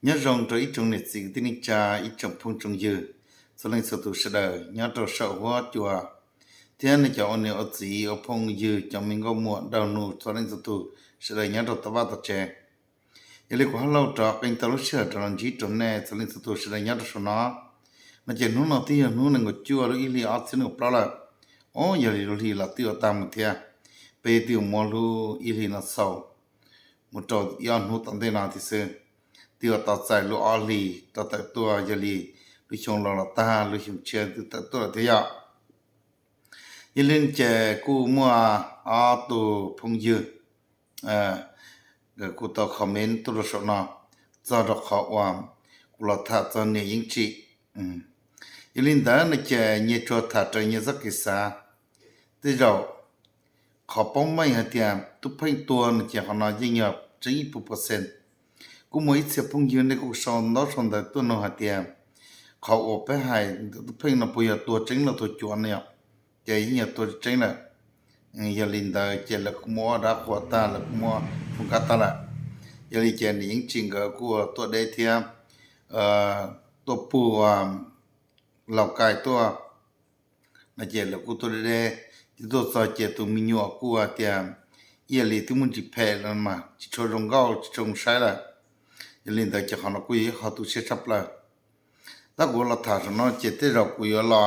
Nyob zoo rau ib tsoom niam txiv kwv tij neej tsa, ib tsoom phooj tsoom ywg, txhua leej txhua tus sawv daws nyob rau saum huab cua, thiab nej cov ua niam ua txiv ua phooj ywg cov me nkauj muam nraug nus txhua leej txhua tus sawv daws nyob rau tom vaj tom tsev. Yog li kuv hab lauj rov qee tau lub sij hawm rov los ntsib rau nej txhua leej txhua tus sawv daws nyob rau saum no. No ces hnub no twb yog hnub nees nkaum cuaj lub ib hlis ob txhiab nees nkaum plaub lawm. Os, yog li lub hli los twb yuav tag mus thiab, peb twb yuav muab lub ib hlis no xaus mus rau ib ob hnub tom ntej no thiab xwb. Twb yuav tau txais lub ob hlis rau tawm tuaj, yog li lub xyoo los los tag, lub xyoo tshiab twb tawm tuaj lawm thiab yom. Yog li ces kuj muaj ob tug phooj ywg nkawd kuj tau comment tuaj rau saum no txog rau qhov uas kuv los tham txog niam Yeeb Tsim. Yog li ntawd no ces nyias tsuas tham raws nyias txoj kev xav. Tej zaum qhov paub meej hais tias Tub Pheej tuag no ces qhov no yeej yog tseeb ib puas percent. Kuj muaj ib txhia phooj ywg nej kuj sau ntaub sau ntawv tuaj nug hais tias qhov uas peb hais ntawm Tub Pheej no puas yog tuag tseeb los tuag cuav no yom, ces yeej yog tuag tseeb lawm. Yog li ntawd ces lawv kuj muab ua dab qhuas tag, lawv kuj muab foom kab tag lawm. Yog li ces niam Yeeb Tsim nkawd kuj tuaj deb thiab, tuaj puag Lauj Kaim tuaj no ces lawv kuj tuaj deb deb, ces tuaj txog ces tus me nyuam kuj hais tias ib yam li twb muaj ntsis phem los mas tsis tshua zoo nkauj tsis tshua zoo saib lawm. Yog li ntawd ces qhov no kuj yog ib qho tu siab tshaj plaws. Tab kuv los tham saum no ces tej zaum kuv yuav los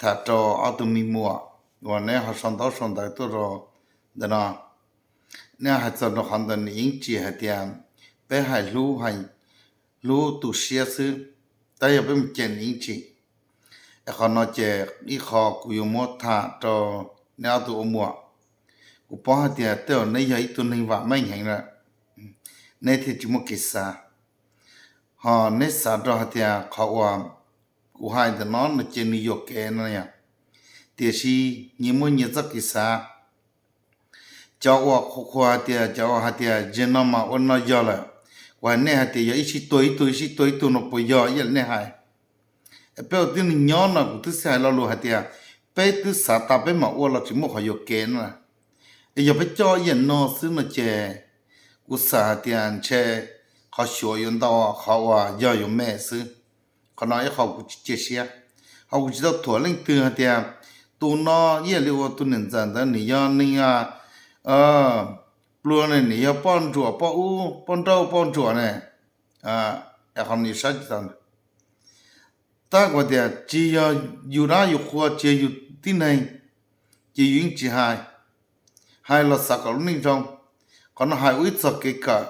tham rau ob tug me muam uas neb ho sau ntaub sau ntawv tuaj rau ntawm no. Neb hais txog rau qhov ntawm niam Yeeb Tsim hais tias peb hais hlub, hais hlub tu siab xwb, tab yog peb mus cem niam Yeeb Tsim. Es qhov no ces ib qho kuv yuav muab tham rau neb ob tug ua muam. Kuv paub hais tias tej zaum neb yog ib tug neeg vam meej heev lawm, neb thiaj tsis muaj kev xav. Ho neb xav rau hais tias qhov uas kuv hais ntawm no no ces nws yuam kev no yom, tiam sis nyias muaj nyias txoj kev xav. Cov uas qhuas qhuas hais tias, cov uas hais tias ze no mas ua no yog lawm, kuv hais nej hais tias yog ib sij tuag ib tug ib sij tuag ib tug no puas yog ib yam li nej hais? Es peb ua tib neeg nyob no kuv twb xav hais lo lus hais tias peb twb xav tas peb mam ua los tsis muaj qhov yuam kev no. Es yog peb coj ib yam no xwb no ces kuv xav hais tias ntshe qhov xyuas yuav ntau qhov uas yog yuav me xwb. Qhov no ib qho kuv tsis cia siab, ho kuv tsis tau thuam leej twg hais tias tus no ib yam li ua tus niam ntxawm ntawd nws yog neeg pluag ne, nws yog poj ntsuam poj ub poj nrauj poj ntsuam ne. Qhov no yus saib tsis tau. Tab kuv tias tsis yog yus dab yus qhua, tsis yog yus tib neeg, ces yus yeej tsis hais. Hais los xav kom lub neej zoo. Qhov no hais ua ib txog kev kawm.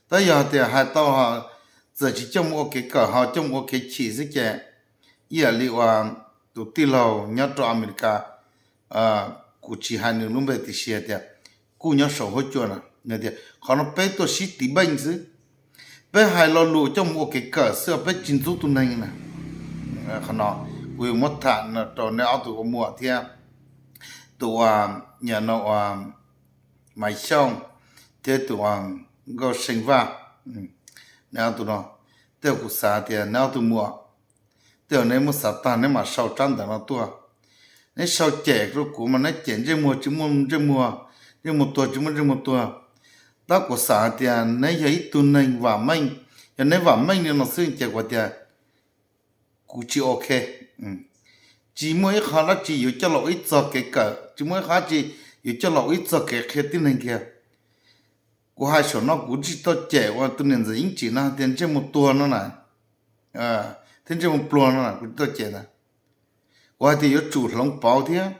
Tab yog hais tias hais tau txawm tsis coj mus ua kev kawm, ho coj mus ua kev chim xwb ces ib yam li uas tus tij laug nyob rau Amelikas, kuv tsis hais nws lub npe tiam sis hais tias kuj nyob saum huab cua na, tias qhov no peb tuaj sib tiv beej xwb. Peb hais lo lus coj mus ua kev kawm xwb, peb tsis ntxub tus neeg na. Qhov no kuv yuav muab tham rau neb ob tug ua muam thiab tus uas, no uas Maiv Xyooj thiab tus uas Nkauj See Vaj. Neb ob tug no, tej zaum kuv xav tias neb ob tug muam, tej zaum neb muab xav tag neb mam sau tsab ntawv no tuaj. Neb sau cem rau kuv mas neb cem ntsej muag tsis muaj ntsej muag, ntsej muag tuag tsis muaj ntsej muag tuag. Tab kuv xav hais tias neb yog ib tug neeg vam meej, yog neb vam meej li no xwb ces kuv tias kuv tsis ok. Tsis muaj ib qho dab tsi yuav coj los ua ib txog kev kawm, tsis muaj ib qho dab tsi yuav coj los ua ib txog kev qhia tib neeg kiag. Kuv hais saum no kuv tsis tau cem uas tus niam ntxawm Yeeb Tsim no tias ntsej muag tuag no na, thiab ntsej muag pluag no na, kuv tsis tau cem ntag. Kuv hais tias yuav tsum hloov pauv thiab.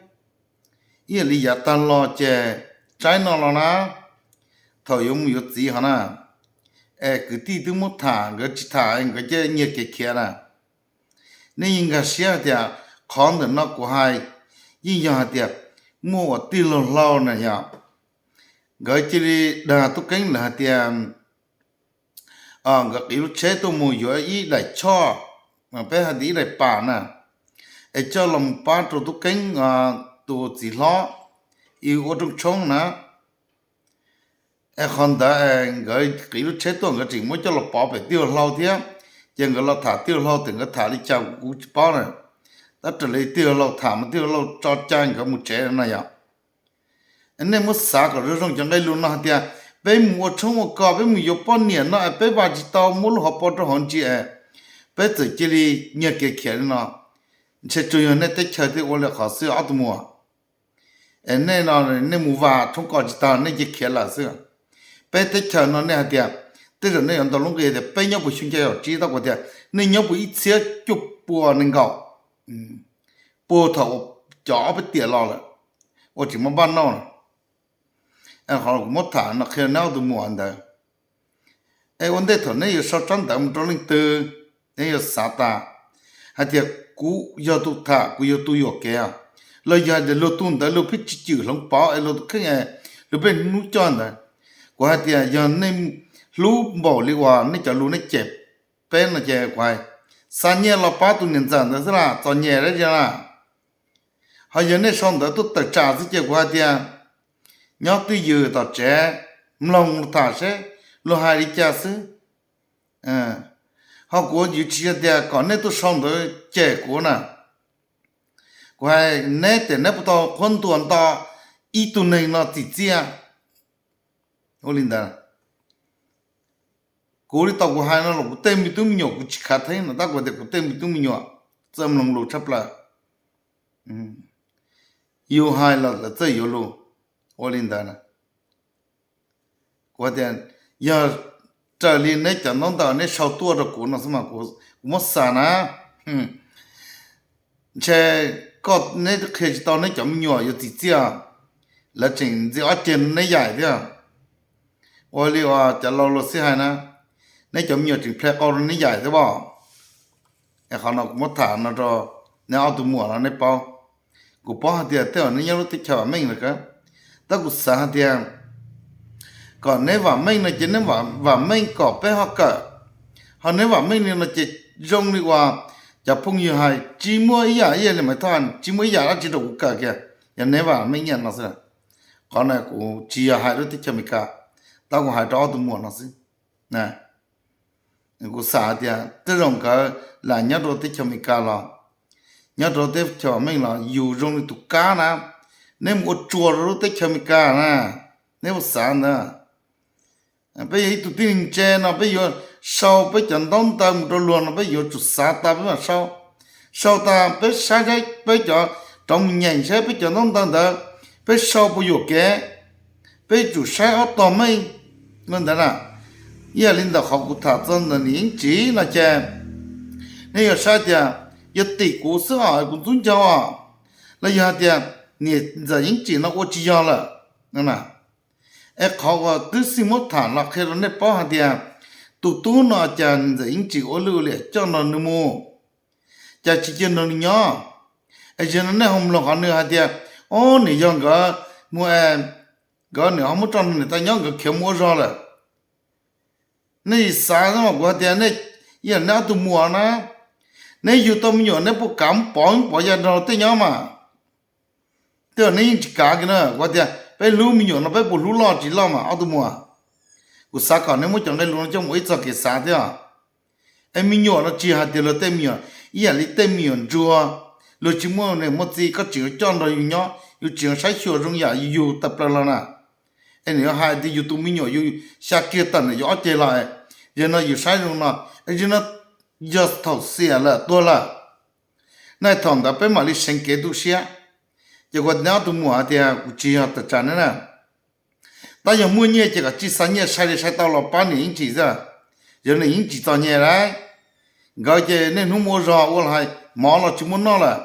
Ib yam li yav tag los ces tsaib no los na, thaum yuav mus yuav txiv hov na, es kwv tij twb muab tham, nkawd tsis tham nkawd cia nyiag kev khiav na. Nej yeej nkag siab hais tias qhov ntawm no kuv hais yeej yog hais tias muaj uas tij laug hlau na yom, nkawd cia li dag Tub Keeb lawm hais tias nkawd qiv lub tsheb tuaj mus yuav ib daim choj, peb hais tias ib daim pam na, es coj los pab rau Tub Keeb tus txiv hlob ua rooj tshoob na. Es qhov ntawd nkawd qiv lub tsheb tuaj nkawd tseem muab coj los pov pem tij laug hlau thiab. Ces nkawd los tham tij laug hlau tias nkawd tham li cas kuv tsis paub na. Tab raws li tij laug hlau tham mas tij laug hlau tso cai nkawd mus tsev na yom. Nej muab xav kom zoo zoo cov nqe lus no hais tias peb mus ua tshoob ua kos, peb mus yuav poj niam no es peb vam tsis tau muab lub hauv paus rau hauv ntsis es peb txawm cia li nyiag kev khiav li no, ntshe tsuas yog nej teb chaws thiaj ua li qhov xwb ob tug muam. Es nej no nej mus vam tshoob kos tsis tag nej cia khiav lawm xwb. Peb teb chaws no nej hais tias tej zaum nej yuav ntaus lub nqi tias peb nyob puas xyoo caum tsib, tab kuv tias nej nyob puas ib txhiab cuaj pua nees nkaum, puag thaum cov ob peb tiam los lawm, ua tsis muaj npaj noj. Qhov kuv muab tham no qhia neb ob tug muam ntawd. Es ua ntej thaum neb yuav sau tsab ntawv mus rau leej twg, neb yuav xav tas hais tias kuv yog tus tham, kuv yog tus yuam kev, los yog hais tias luag tus ntawd luag pheej tsis cwm hloov pauv es luag tus kheej es luag pheej hnub coj ntawd. Kuv hais tias yog nej hlub npaum li uas nej cov lus nej cem peb no ces kuv hais, xa nyiaj los pab tus niam ntxawm ntawd xwb las, txom nyem dab tsi na. Ho yog nej sau ntawv tuaj tawm tsam xwb ces kuv hais tias nyob twj ywm tom tsev, mloog luag tham seb luag hais li cas xwb. Ho kuv yuav tsis yog tias kom nej tuaj sau ntawv cem kuv na. Kuv hais neb tias neb puas tau qhuab ntuas nto ib tug neeg no txim txiaj. Ua li ntawd, kuv li tau kuv hais no los kuv tej me tub me nyuam kuv tsis khav theeb no tab kuv tias kuv tej me tub me nyuam txawj mloog lus tshaj plaws. Yus hais los lawv txawj yuav lus. Ua li ntawd na, kuv tias yog raws li neb cov ntaub ntawv neb sau tuaj rau kuv no xwb mas kuv muab xa na. Ntshe koj neb qhia tsis tau neb cov me nyuam yuav txim txiaj, lawv tseem ntxias ob ceg neb yaim thiab. Ua li uas cov laus luag xib hais na, neb cov me nyuam tseem ple qau rau neb yaim thiab os. Es qhov no kuv muab tham no rau neb ob tug muam no neb paub. Kuv paub hais tias tej zaum neb nyob lub teb chaws vam meej lawm kawg, tab kuv xav hais tias kom neb vam meej no ces neb vam meej kom peb ho kawm. Ho neb vam meej li no ces zoo li uas cov phooj ywg hais tsis muaj ib yam, ib yam li Maiv Thoj, tsis muaj ib yam dab tsi rau kuv kawm kiag, yog neb vam meej ib yam no xwb. Qhov no kuv tsis yog hais lub teb chaws Amelikas, tab kuv hais rau ob tug muam no xwb. Kuv xav tias tej zaum nkawd lam nyob rau teb chaws Amelikas los, nyob rau teb chaws vam meej los yus zoo li tus kab na, neb mus ua tsuas rau lub teb chaws Amelikas na, neb puas xav ntawd? Peb yog ib tug tib neeg ntse no peb yuav sau peb cov ntaub ntawv mus rau luag no peb yuav tsum xav tas peb mam sau. Sau tas peb saib saib peb cov rov mus nyeem saib peb cov ntaub ntawv ntawd, peb sau puas yuam kev, peb yuav tsum saib ob tog meej ntawd na. Ib yam li ntawm qhov kuv tham txog ntawm niam Yeeb Tsim no ces nej yuav saib tias yog tim kuv xwb os, kuv ntxub ncauj os, los yog hais tias niam ntxawm Yeeb Tsim no ua tsis yog lawm. Es qhov uas twb xij muab tham los qhia rau nej paub hais tias tus tub no cas niam ntxawm Yeeb Tsim ua lwj ua liam coj nrog nws mus, cas tsis cia nrog nws nyob. Es yog no nej ho mloog qhov nws hais tias, o, niam yog nkawd mus, nkawd niam ho muab tso nws niam tais nyob, nkawd khiav mus ua zog lawm. Nej xav mas kuv hais tias nej, ib yam neb ob tug muam na, neb yug tau me nyuam neb puas kav muab pov pov ya nrog tej nyob mas? Tej zaum neb yeej tsis kav kiag na. Kuv hais tias peb hlub me nyuam no peb puas hlub loj tsis loj mas ob tug muam? Kuv xav kom neb muab cov nqe lus no coj mus ua ib txoj kev xav thiab. Es me nyuam no tsis hais tias luag tej me nyuam, ib yam li tej me nyuam ntsuag, luag tsis muaj niam muaj txiv, koj tseem yuav coj nrog yus nyob, yus tseem yuav saib xyuas zoo yam yus yug tawm plaws los na. Es nws yuav hais tias yus tus me nyuam yus xya kiag tawm ntawm yus ob ceg los, yog no yus saib zoo no, yog no yog thaum xiam lawm tuag lawm, na thaum ntawd peb mam li seev kev tu siab. Ces kuv neb ob tug muam hais tias kuv tsis yog tawm tsam neb na. Tab yog muaj nyiaj ces kom tsij xa nyiaj sai li sai tau los pab niam Yeeb Tsim xwb. Yog niam Yeeb Tsim txom nyem lawm, nkawd ces niaj hnub mus ua zog ua los hais mov los tsis muaj noj lawm,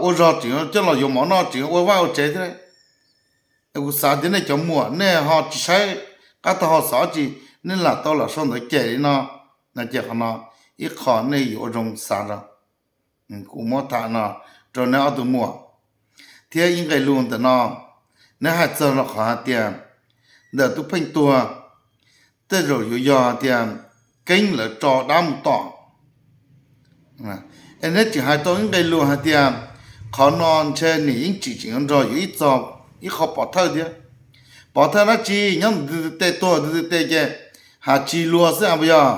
ua zog tseem coj los yuav mov noj tseem ua vaj ua tsev thiab. Kuv xav tias nej cov muam nej ho tsis saib qab tag ho xav dab tsi, nej lam tau lam sau ntawv cem li no, no ces qhov no ib qho nej yuav ua zoo xav rau. Kuv muab tham no rau neb ob tug muam. Thiab ib nqe lus ntawm no, neb hais txog los qhov hais tias ntawm Tub Pheej tuag, tej zaum yuav yog hais tias Keeb lawv tso dab mus tom. Es neb tseem hais tau ib nqe lus hais tias qhov no ntshe niam Yeeb Tsim tseem yuav nrog yuav ib txog ib qho pov thawj thiab. Pov thawj dab tsi? Nyob ntawm tus twg tes tuag tus twg tes ces has tsis luag xwb a puas yog?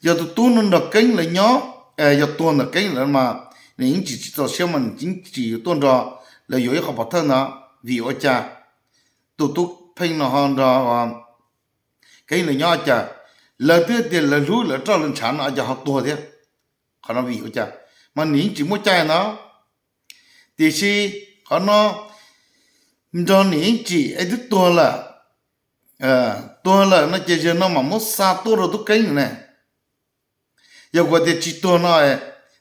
Yog tus tub no nrog Keeb lawv nyob, yog tuag ntawm Keeb lawv mas niam Yeeb Tsim tsis txaus siab mas niam Yeeb Tsim yuav tuaj nrog lawv yuav ib qho pov thawj ntawd. Vim ua cas? Tus Tub Pheej no ho nrog Keeb lawv nyob cas, lawv twb tias lawv hlub lawv roj lawv ntshav no cas ho tuag thiab. Qhov no vim ua cas? Mas Niam Yeej Tsim muaj caij no, tiam sis qhov no nrog Niam Yeej Tsim es twb tuag lawm, tuag lawm no ces zaum no mam muab xa tuaj rau Tub Keeb ne. Yog kuv tias tsis tuag no,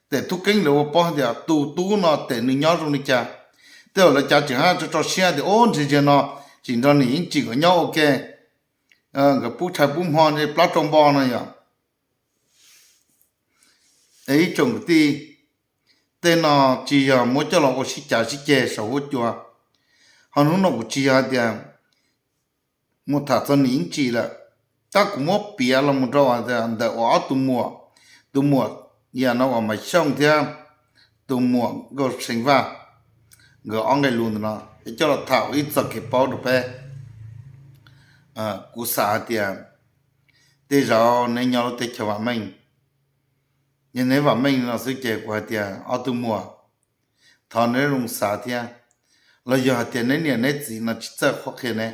tes Tub Keeb lawv ua paub tias tus tub no tes nws nyob zoo li cas. Tej zaum lawv cav tseem haj tso tso siab tias ub ntshe zaum no tsis nrog Niam Yeej Tsim nkawd nyob ua ke, nkawd pub tshais pub hmo plab tsau npo no yog. Es ib tsoom kwv tij, tej no tsis yog muab coj los ua sib cav sib ceg saum huab cua. Ho hnub no kuv tsis yog hais tias mus tham txog Niam Yeej Tsim lawm, tab kuv muab piav los mus rau ntawm uas ob tug muam, tus muam yam no uas Maiv Xyooj thiab tus muam Nkauj See Vaj, nkawd ob nqe lus ntawm no es coj los tham ua ib txoj kev paub rau peb. Kuv xav hais tias tej zaum neb nyob lub teb chaws vam meej, yog neb vam meej no xwb ces kuv hais tias ob tug muam, thov neb zoo xav thiab, los yog hais tias neb niam neb txiv no tsis txawj qhuab qhia neb,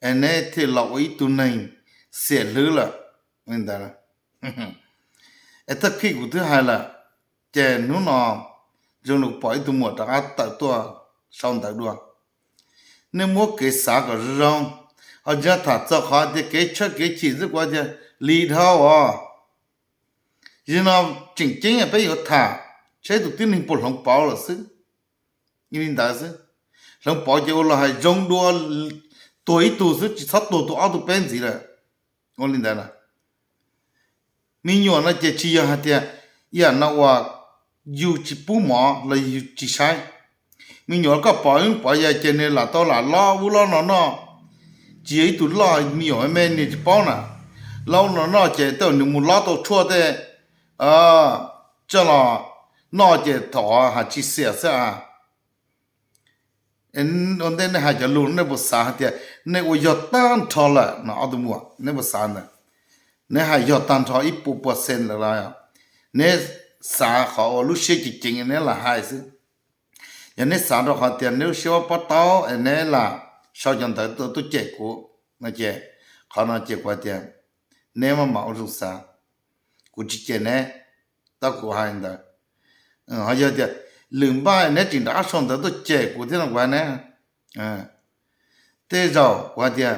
es neb thiaj los ua ib tug neeg xiam hlwb lawm li ntawd. Es thaj khij kuv twb hais lawm, ces hnub no zoo li pom ib tug muam rov qab tawm tuaj sau ntawv dua. Nej muab kev xav kom zoo zoo, ho tsis tham txog qhov tias kev tshaj kev chim xwb kuv tias li dhau os. Yog no tseem ceeb peb yuav tham saib tus tib neeg puas hloov pauv lawm xwb. Li ntawd xwb, hloov pauv ces ua los hais zoo dua, tuag ib tug xwb tsis txhob tuag tus ob tug peb ntxiv lawm. Ua li ntawd na, me nyuam no ces tsis yog hais tias ib yam no uas yus tsis pub mov los yus tsis saib. Me nyuam koj pov ib lub pov yas ces nws lam tau lam lob ub lob no noj. Tsis yog ib tug loj me nyuam me me nws tsis paub na, lob no noj ces tej zaum nws mus lob tau tshuaj tej, coj los noj ces thaum hais tsis xiam xwb a. Ua ntej nej hais cov lus nej puas xav hais tias nej ua yog tag nrho lawm no ob tug muam, nej puas xav ntawd? Neb hais yog tag nrho ib puas puas xees lawm los neb xav qhov uas lub siab ceev ceev neb lam hais xwb? Yog neb xav rau qhov tias neb lub siab pob taub es neb lam sau cov ntawv tuaj cem kuv no ces, qhov no ces kuv hais tias neb maj mam ua zoo xav, kuv tsis cem neb, tab kuv hais ntawd. Ho yog tias lwm npaj neb tseem rov qab sau ntawv tuaj cem kuv thiab no kuv hais neb, tej zaum kuv hais tias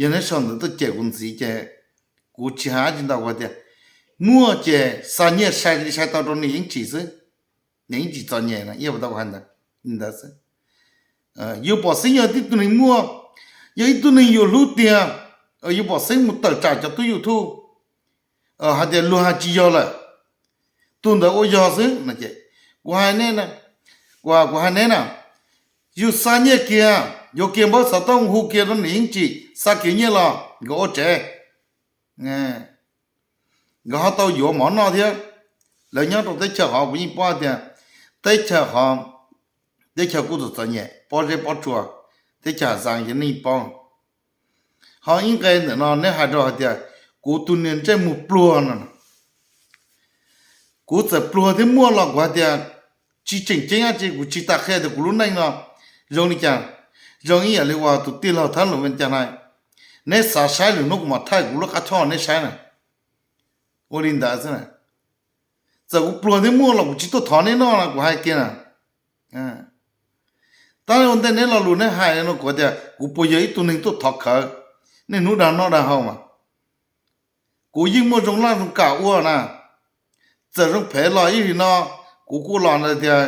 yog neb sau ntawv tuaj cem kuv ntxiv ces kuv tsis hais dab tsi ntau, kuv hais tias muaj ces xa nyiaj sai li sai tau rau niam Yeej Tsim xwb. Niam Yeej Tsim txom nyem no ib yam tau kuv hais ntawd xwb. Yus pom xeeb yog tib tug neeg muaj, yog ib tug neeg yus hlub tiag, yus pom xeeb mus tawm tsam cov tub YouTube hais tias luag hais tsis yog lawm, tus ntawd ua yog xwb no ces kuv hais neb, kuv hais neb na, yus xa nyiaj kiag, yuav kiag npawb xov tooj hu kiag rau niam Yeej Tsim xa kiag nyiaj los nkawd ua tsev. Nkawd ho tau yuav mov noj thiab. Lawv nyob rau teb chaws qhov kuv yeej paub tias teb chaws qhov, teb chaws kuj txom txom nyem pob zeb pob tsuas, teb chaws Has Zaas ces nej paub. Ho ib nqe ntawm no neb hais rau hais tias kuv tus niag ntsej muag pluag no, kuv txawm pluag thiab muaj los kuv hais tias tsis tseem ceeb dab tsi, kuv tsis tas qhia tias kuv lub neej no zoo li cas. Zoo ib yam li uas tus tij laug Thab Lus Vaj Cag hais, neb xav saib lwm hnub kuv mam thaij kuv lub qab choj neb saib na. Ua li ntawd xwb na. Txawm kuv pluag thiab muaj los kuv tsis tuaj thov neb noj no kuv hais kiag na. Tab ua ntej neb lo lus neb hais no kuv tias kuv puas yog ib tug neeg tuaj thov khawv niaj hnub dag noj dag haus mas. Kuv yeej muaj zoo laj zoo kam ua na. Txawm zoo phem los ib hlis no kuv kuj los tias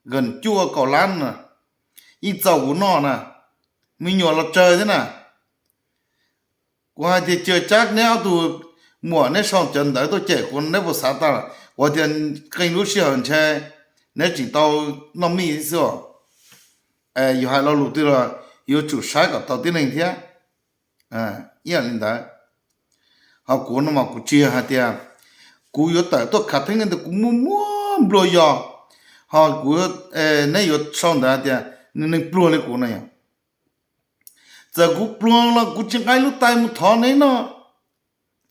nkaum cuaj kaum lab na, yeej txaus kuv noj na. Me nyuam los tsawg thiab na. Kuv hais tias cia cab neb ob tug muam neb sau cov ntawv tuaj cem kuv neb puas xav tau? Kuv hais tias qee lub sij hawm ntshe neb tseem tau noj mij xwb os. Yus hais lo lus twg los yuav tsum saib kom tau tib neeg thiab. Ib yam li ntawd, ho kuv no mas kuv tsis yog hais tias kuv yuav tawm tuaj khav theeb ntawd, kuv muaj muaj nplua yos, ho kuv, neb yuav sau ntawd hais tias neeg pluag li kuv no yog. Txawm kuv pluag los kuv tsis nqa lub tais mus thov neb noj,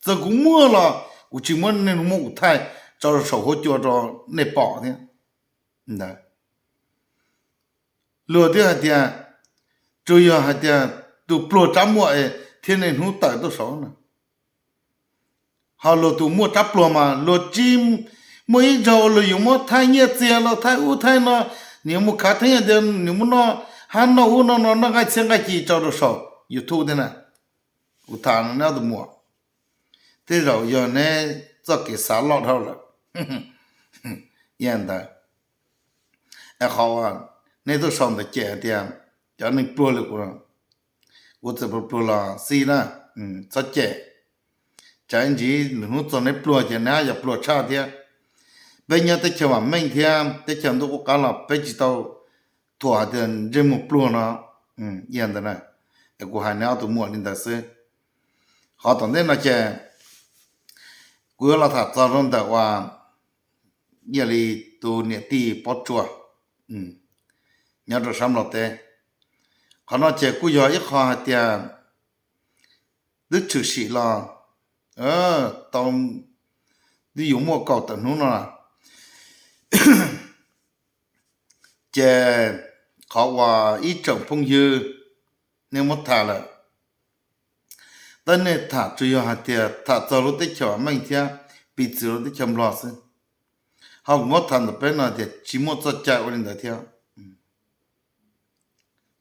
txawm kuv muaj los kuv tsis muab nej muab kuv thaij tso saum huab cua rau nej pom thiab ntawd. Luag twb hais tias, tsuas yog hais tias tus pluag tsab muaj es thiaj niaj hnub tawm tuaj saud na. Ho luag tus muaj tsab pluag mas luag tsis muaj ib zaug luag yuav muab thaij nyiaj txiag los thaij ub thaij no, nws yuav mus khav theeb tias nws muab noj hab noj ub noj no noj nqaij txhiab nqaij ci tso rau saum YouTube thiab na. Kuv tham no neb ob tug muam, tej zaum yog neb txoj kev xav loj dhau lawm. Yog ntawd, qhov uas neb tuaj sau ntawd cem hais tias cov neeg pluag li kuv, kuv txawm pluag pluag los xij na, txhob cem. Tsam ib ntsis lwm hnub txog neb pluag ces neb yuav pluag tshaj thiab. Peb nyob teb chaws vam meej thiab teb chaws ntuj qub qab los peb tsis tau thuam hais tias ntsej muag pluag no. Yog ntawd na, es kuv hais neb ob tug muam li ntawd xwb. Qhov tom ntej no ces kuv yuav los tham txog rau ntawm uas yog li tus niam tij Pob Tsuas nyob rau sab Nplog teb. Qhov no ces kuj yog ib qho hais tias twb tshwm sim los tau, twb yuav muaj kaum tawm hnub no. Ces qhov uas ib tsoom phooj ywg nej muab tham lawm, tab nej tham tsuas yog hais tias tham txog lub teb chaws vam meej thiab piv txwv lub teb chaws Nplog xwb. Ho kuv muab tham ntawm peb no tias tsis muaj txoj cai ua li ntawd thiab.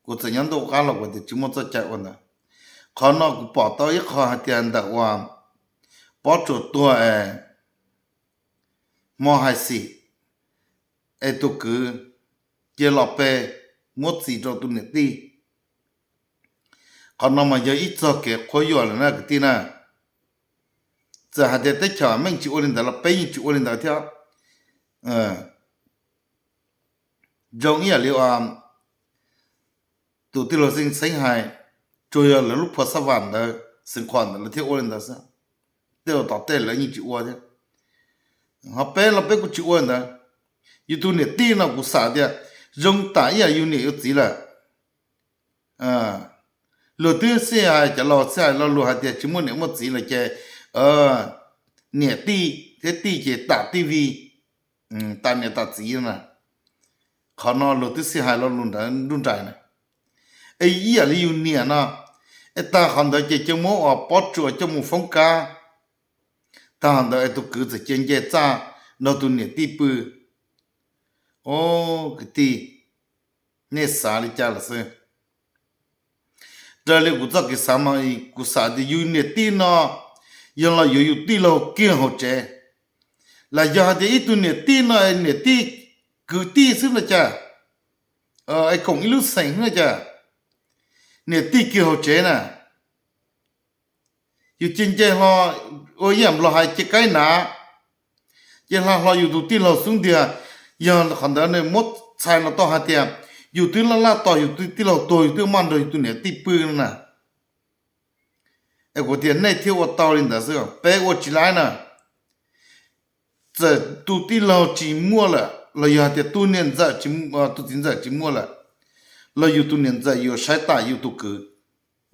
Kuv txawm nyob ntuj qab los kuv tias tsis muaj txoj cai ua ntawd. Qhov no kuv pom tau ib qho hais tias ntawm uas Pob Tsuas tuag es hmo hais xim es tus kwv cia los pe muab txis rau tus niam tij. Qhov no mas yog ib txog kev qhuav yuam lawm na kwv tij na. Txawm hais tias teb chaws meej tsis ua li ntawd los peb yeej tsis ua li ntawd thiab. Zoo ib yam li tus tij laug Xeeb Xeeb hais, tsuas yog lawv lub phua xab vam ntawd, xeev khuam ntawd lawv thiaj ua li ntawd xwb. Tej uas tom tej lawv yeej tsis ua thiab. Ho peb los peb kuj tsis ua ntawd. Yus tus niam tij no kuv xav tias zoo tam ib yam yus niam yus txiv lawm. Luag twb xij hais, cov laus xij hais lo lus hais tias tsis muaj niam muaj txiv lawm ces niam tij thiab tij ces tam tij vi, tam niam tam txiv na. Qhov no luag twb xij hais lo lus ntawd nruj nrais na. Es ib yam li yus niam no, es tag qhov ntawd ces cia muab uas Pob Tsuas coj mus foob kab. Tag qhov ntawd es tus kwv txawm cia nce txaj nrog tus niam tij pw. Au, kwv tij, nej xav li cas lawm xwb? Raws li kuv txoj kev xav mas kuv xav tias yus niam tij no yog los yuav yus tij laug kiag hauv tsev, los yog hais tias ib tug niam tij no niam tij kwv tij xwb no cas, es koom ib lub xeem xwb no cas, niam tij kiag hauv tsev na. Yus cia nce hlo, ua ib yam Nplog hais cia kaib nav, cia hla hlo yus tus tij laug xub ntiag. Yog qhov ntawd nws muab txhais los tau hais tias yus twb laj laj tos yus tus tij laug tuag yus twb maj nrog yus tus niam tij pw no na. Es kuv tias nej thiaj ua tau li ntawd xwb, peb ua tsis laib na. Txawm tus tij laug tsis muaj lawm los yog hais tias tus niam ntxawm, tus txiv ntxawm tsis muaj lawm, los yus tus niam ntxawm yuav saib tam yus tus kwv,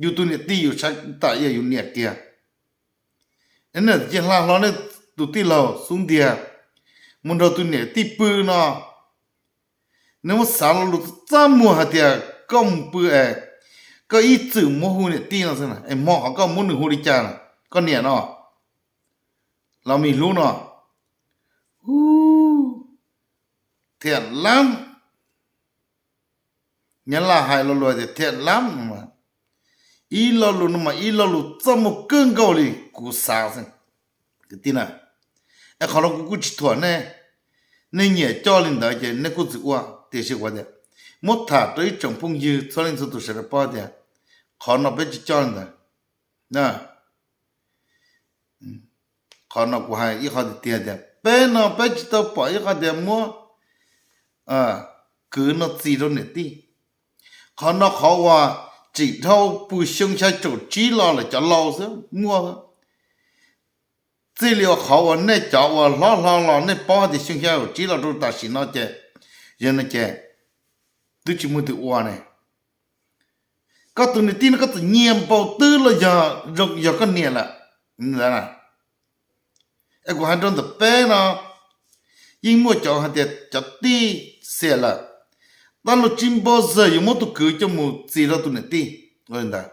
yus tus niam tij yuav saib tam yus niam kiag. Nej cia hla hlo nej tus tij laug xub ntiag mus nrog tus niam tij pw no. Nws muab xav lo lus txaj muag hais tias koj mus pw es koj ib txwm muab hu niam tij no xwb, es hmo qhov koj muab nws hu li cas, koj niam no, los me hlub no, thiam lab. Nyab Laj hais lo lus tias thiam lab no, ib lo lus no mas ib lo lus txaj muag kawg nkaus li kuv xav xwb. Kwv tij na, es qhov no kuv kuj tsis thuam nej, nej nyiam coj li ntawd ces nej kuj txwm ua, tiam sis kuv tias muab tham rau ib tsoom phooj ywg txhua leej txhua tus sawv daws paub tias qhov no peb tsis coj li ntawd. Qhov no kuv hais ib qho tiag tiag tias peb no peb tsis tau pom ib qho tias muab kwv no txis rau niam tij. Qhov no qhov uas tsim dhau pw xyoo xya caum tsib los lawm cov laus xwb muaj. Txij li uas qhov uas nej cov uas hlob hlo los nej paub tias xyoo xya caum tsib los rau tam sim no ces, yog no ces twb tsis muaj twg ua ne. Koj tus niam tij no koj txawm nyiag npau twb los yog zoo yog koj niam lawm. Es kuv hais rau ntawm peb no, yeej muaj cov hais tias cov tij xiam lawm, Dab laug Tsis Npau Zawg yuav muab tus kwv coj mus txis rau tus niam tij ntawd.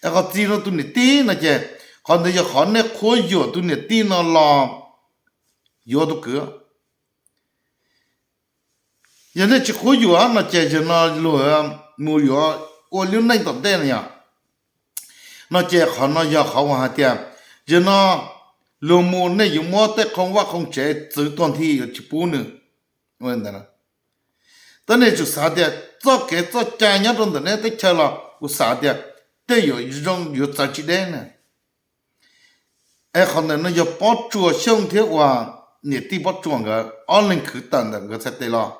Es qhov txis rau tus niam tij no ces qhov ntawd yog qhov nej qhuab yuam tus niam tij no los yuav tus kwv. Yog nej tsis qhuab yuam no ces yog no luag mus yuav ua lub neej tom ntej no yog no ces qhov no yog qhov uas hais tias yog no luag mus nej yuav muab tej qhov vaj qhov tsev txwv tuag nthi yuav tsis pub nws. Tab nej tsum xav tias txoj kev txoj cai nyob rau ntawm nej teb chaws los kuv xav tias tej yuav zoo yuav txawv tsis deb na. Es qhov ntawm no yog Pob Tsuas Xyooj thiab uas niam tij Pob Tsuas nkawd ob leeg khwv tawm ntawm nkawd txhais tes los,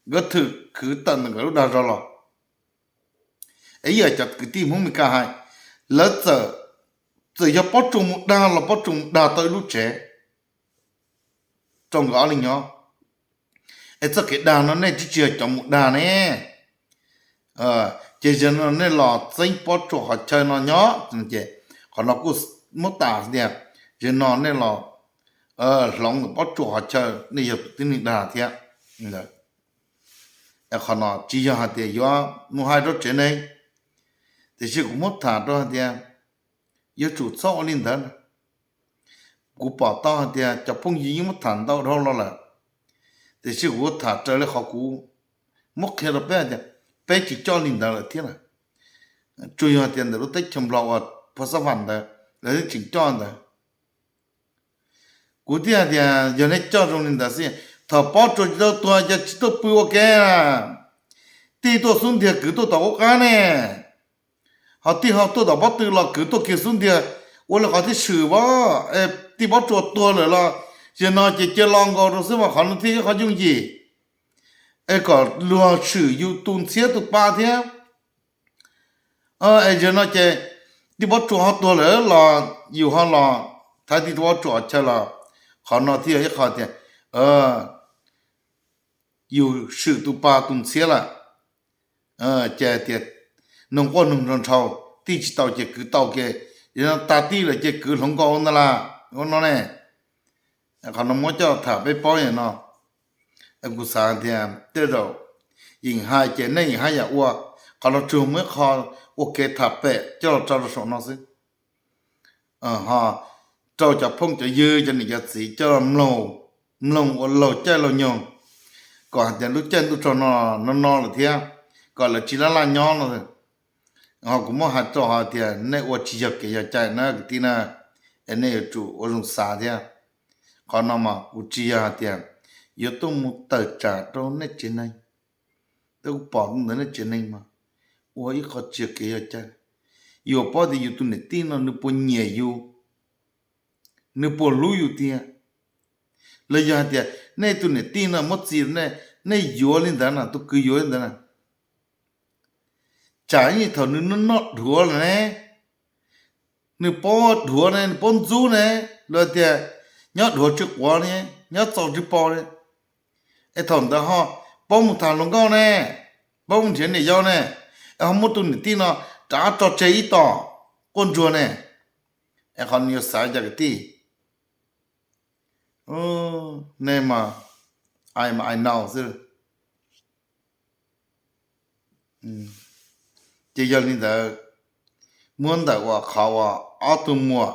nkawd thwm khwv tawm ntawm nkawd lub dag zog los. Es ib yam cov kwv tij Hmoob Mes Kas hais, lawv txawm, txawm yog Pob Tsuas mus dag los Pob Tsuas mus dag tau ib lub tsev rau nkawd ob leeg nyob. Es txoj kev dag no nej tsis tsis yog cov mus dag ne. Ces yog no nej los txeeb Pob Tsuas qhov chaw no nyob ces qhov no kuj muab tas tias yog no nej los hloov Pob Tsuas qhov chaw nej yog tus tib neeg dag thiab. Qhov no tsis yog hais tias yuav mus hais rau tsev neeg, tiam sis kuv muab tham rau hais tias yuav tsum txhob ua li ntawd. Kuv pom tau hais tias cov phooj ywg yeej muab tham ntau dhau los lawm, tiam sis kuv tham raws li qhov kuv muab qhia rau peb hais tias peb tsis coj li ntawd lawm thiab na. Tsuas yog hais tias ntawm lub teb chaws Nplog uas Phas Xab Vam ntawd lawv tseem coj ntawd. Kuv thiaj hais tias yog nej coj zoo li ntawd xwb, thaum Pob Tsuas tsis tau tuag ces tsis tuaj pw ua ke, tij tuaj xub ntiag kwv tuaj tom qub qab ne, ho tij ho tuaj tom pob tw los kwv tuaj kiag xub ntiag, ua li qhov thiaj swm as. Tij Pob Tsuas tuag lawm los yog no ces cia los nkaus rau xwb mas qhov no thiaj yog qhov yooj yim, es kom luag swm yus tus ntxhiab tus pa thiab. Es yog no ces tij Pob Tsuas ho tuag lawm los yus ho los thaiv tij Pob Tsuas chaw los, qhov no thiaj yog ib qho tias yus swm tus pa tus ntxhiab lawm. Ces tias noog quaj noog nrog nrhau, tij tsis tau ces kwv tau ke, yog no tas tij lawm ces kwv hloov nkaus ntag las ua no ne. Qhov no muab coj tham peb paub yam no, kuv xav tias tej zaum yeem hais ces nej yeem haj yam ua, qhov no tsuas muaj ib qho ua kev tham pem coj los tso rau saum no xwb. Ho rau cov phooj cov ywg cov niam cov txiv coj los mloog ua laug caij laug nyoog, kom hais tias lub caij ntuj tsaus no no lawm thiab, kom lawv tsis laj laj nyob no. Ho kuv muab hais rau hais tias nej ua tsis yog kev yog cai na kwv tij na, es nej yuav tsum ua zoo xav thiab. Qhov no mas kuv tsis yog hais tias yuav tuaj mus tawm tsam rau nej tsev neeg, tab kuv pom ntawm nej tsev neeg mas ua ib qho tsis yog kev yog cai. Yuav paub tias yus tus niam tij no nws puas nyiam yus, nws puas hlub yus tiag, los yog hais tias nej tus niam tij no muab txi rau nej, nej yuav li ntawd na, tus kwv yuav li ntawd na. Tsam ib thaum nws noj noj dhuav lawm ne, nws paub dhuav ne, nws paub ntxub ne, los tias nyob dhuav tsis quav ne, nyob txaus tsis pom ne, es thaum ntawd ho paub mus tham hluas nkauj ne, paub mus nrhiav niam yau ne, es ho muab tus niam tij no rov tso tseg ib tom quaj ntsuag ne. Es qhov nws yuav xav cas kwv tij? Nej mas ai mas ai nau xwb. Ces yog li ntawd, muab ntawm uas qhov uas ob tug muam,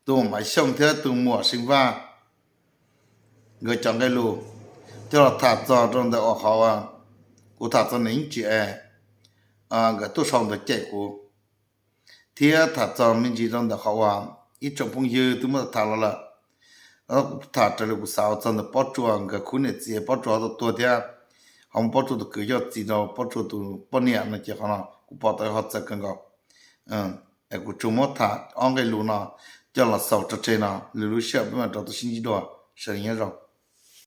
tus muam Maiv Xyooj thiab tus muam Seev Vaj, nkawd cov nqe lus coj los tham txog rau ntawm uas qhov uas kuv tham txog nws yeej tsis es nkawd tuaj sau ntawv cem kuv, thiab tham txog me ntsis rau ntawm qhov uas ib tsoom phooj ywg twb muab tham los lawm. Kuv tham raws li kuv xav txog ntawm Pob Tsuas nkawd khub niam txiv, Pob Tsuas ho tau tuag thiab, ho muab Pob Tsuas tus kwv coj txi rau Pob Tsuas tus poj niam no ces qhov no kuv pom tau ho txawv kawg nkaus. Es kuv tsuas muab tham ob nqe lus no coj los xaus tso tseg no, lwm lub sij hawm peb mam rov tuaj sib ntsib dua, sawv daws nyob zoo.